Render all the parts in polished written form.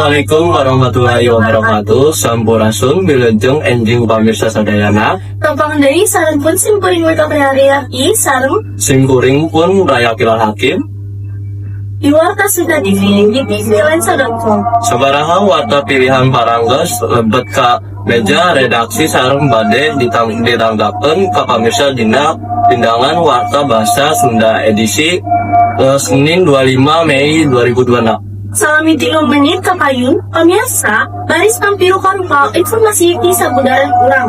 Assalamualaikum warahmatullahi wabarakatuh. Sampurasun, wilujeng enjing pamirsa sadayana. Tepang deui sareng pun simkuring Wika Prihariyati sareng Simkuring pun Raya Kilal Hakim. Di Warta Sunda TV di tvlensa.com. Sabaraha warta pilihan parantos lebet ka meja redaksi sareng bade ditanggapeun ka pamirsa dina pindangan Warta Bahasa Sunda edisi Senin 25 Mei 2026. Salami 3 menit kapayun, pemirsa, baris pangpiru karupa informasi di sabudeureun urang.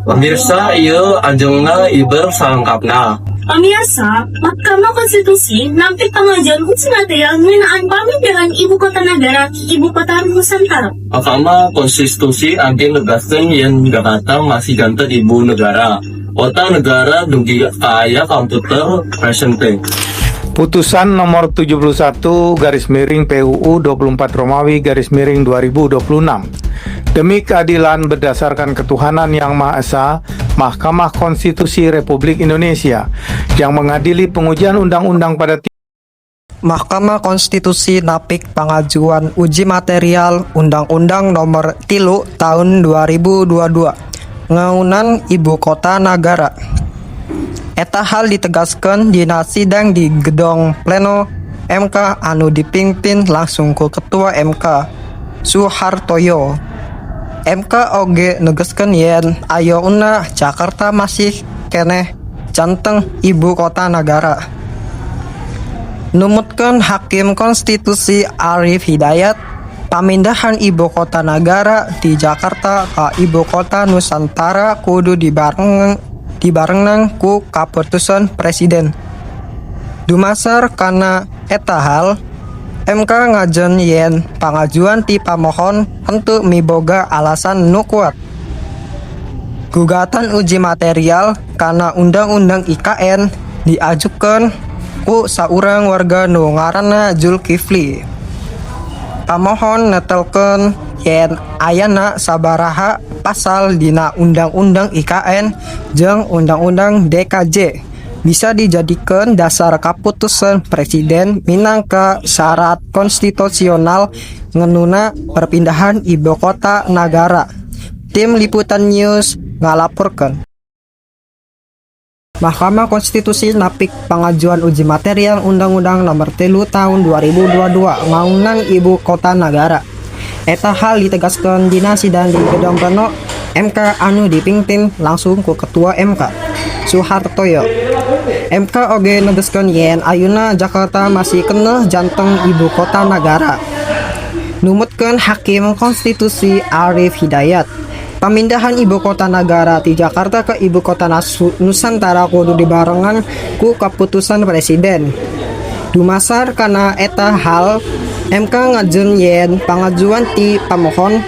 Pemirsa, ieu anjeunna iber salengkapna. Pemirsa, Mahkamah Konstitusi nampik pengajuan uji material ngeunaan pamindahan ibu kota negara ke ibu kota Nusantara. Mahkamah Konstitusi agen negaskeun yen Jakarta masih janten ibu negara. Kota negara dugi ka aya komputer presente. Putusan nomor 71 garis miring PUU 24 Romawi garis miring 2026. Demi keadilan berdasarkan ketuhanan Yang Maha Esa, Mahkamah Konstitusi Republik Indonesia yang mengadili pengujian undang-undang pada Mahkamah Konstitusi napik pengajuan uji material Undang-Undang Nomor 3 Tahun 2022 ngeunaan Ibu Kota Nagara. Eta hal ditegaskeun dina sidang di Gedong Pleno MK anu dipimpin langsung ku Ketua MK Suhartoyo. MK oge negeskeun yen ayeuna Jakarta masih keneh janten ibu kota nagara. Numutkeun Hakim Konstitusi Arief Hidayat, pamindahan ibu kota nagara ti Jakarta ka ibu kota Nusantara kudu dibarengan ku kaputusan presiden. Dumasar kana eta hal, MK ngajen yen pangajuan ti pamohon henteu miboga alasan nu kuat. Gugatan uji material kana Undang-Undang IKN diajukeun ku saurang warga nu ngaranna Zulkifli. Pamohon netelkeun yen ayana sabaraha pasal dina Undang-Undang IKN jeung Undang-Undang DKJ bisa dijadikeun dasar kaputusan presiden minangka syarat konstitusional ngeunaan perpindahan ibu kota nagara. Tim Liputan News ngalaporkeun. Mahkamah Konstitusi napik pengajuan uji material Undang-Undang Nomor 3 Tahun 2022 ngeunaan Ibu Kota Nagara. Eta hal ditegaskeun dina sidang di Gedong Pleno MK anu dipimpin langsung ku Ketua MK Suhartoyo. MK oge negeskeun yen ayeuna Jakarta masih keneh janten ibu kota nagara. Numutkeun Hakim Konstitusi Arief Hidayat, pamindahan ibu kota nagara ti Jakarta ke ibu kota Nusantara kudu dibarengan ku kaputusan presiden. Dumasar kana eta hal, MK ngajen yen pangajuan ti pamohon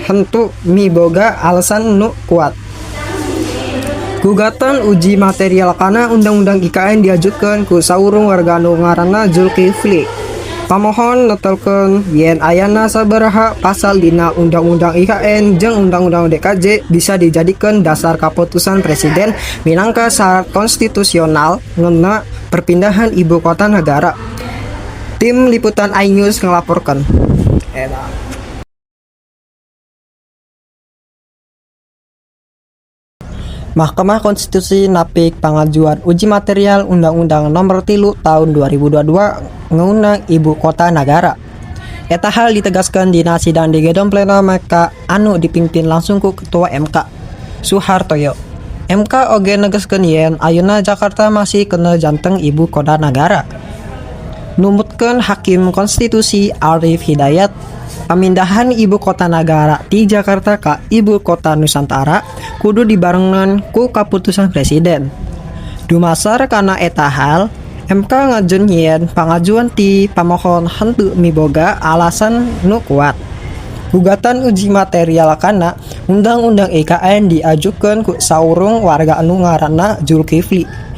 henteu miboga alasan nu kuat. Gugatan uji material kana Undang-Undang IKN diajukeun ku saurang warga nu ngaranna Zulkifli. Pamohon netelkeun yen ayana sabaraha pasal dina Undang-Undang IKN jeung Undang-Undang DKJ bisa dijadikeun dasar kaputusan presiden minangka syarat konstitusional ngeunaan perpindahan ibu kota nagara. Tim Liputan iNews ngelaporkan. Eta. Mahkamah Konstitusi napik pengajuan uji material Undang-Undang Nomor 3 Tahun 2022 ngeunaan Ibu Kota Nagara. Eta hal ditegaskan dina sidang di Gedong Pleno MK anu dipimpin langsung ku Ketua MK Suhartoyo. MK oge negeskeun yen ayeuna Jakarta masih keneh janten ibu kota nagara. Numutkeun Hakim Konstitusi Arief Hidayat, pamindahan ibu kota nagara ti Jakarta ka ibu kota Nusantara kudu dibarengan ku kaputusan presiden. Dumasar kana eta hal, MK ngajen yen pangajuan ti pamohon henteu miboga alasan nu kuat. Gugatan uji material kana Undang-Undang IKN diajukeun ku saurang warga anu ngaranna Zulkifli.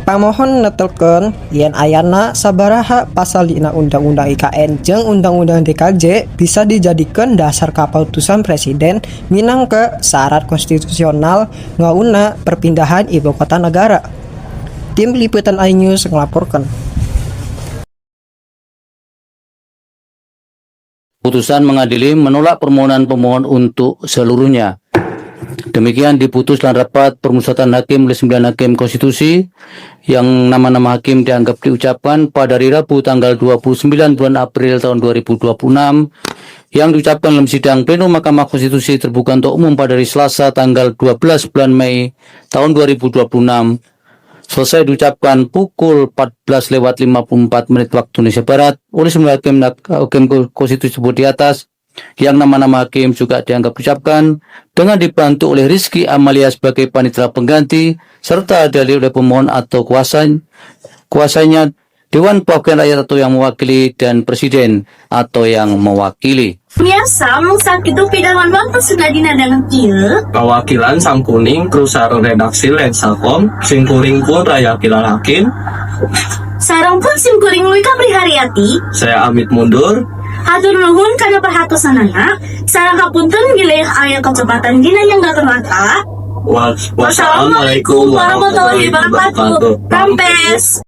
Pamohon netelkeun yen ayana sabaraha pasal dina Undang-Undang IKN jeung Undang-Undang DKJ bisa dijadikeun dasar kaputusan presiden minangka syarat konstitusional ngeunaan perpindahan ibu kota nagara. Tim Liputan iNews ngelaporkan. Putusan mengadili menolak permohonan pemohon untuk seluruhnya. Demikian diputus dalam rapat permusyawaratan hakim oleh 9 hakim konstitusi yang nama-nama hakim dianggap diucapkan pada hari Rabu tanggal 29 bulan April tahun 2026 yang diucapkan dalam sidang pleno Mahkamah Konstitusi terbuka untuk umum pada hari Selasa tanggal 12 bulan Mei tahun 2026 selesai diucapkan pukul 14.54 waktu Indonesia Barat oleh semua hakim konstitusi tersebut di atas yang nama-nama hakim juga dianggap diucapkan dengan dibantu oleh Rizky Amalia sebagai panitera pengganti serta dalil oleh pemohon atau kuasanya Dewan Perwakilan Rakyat atau yang mewakili dan Presiden atau yang mewakili. Biasa mung sakitu pidangan waktu Sunda dina danget ieu. Kawakilan Sangkuning kru sareng redaksi Lensakom simkuring pun Raya Kilal Hakim. Sareng pun simkuring Wika Priharyati. Saya amit mundur. Hatur nuhun kana perhatosanana. Sareng hapunten bilih aya kacepatan dina nyanggakeun warta. Wassalamualaikum warahmatullahi wabarakatuh. Rampes.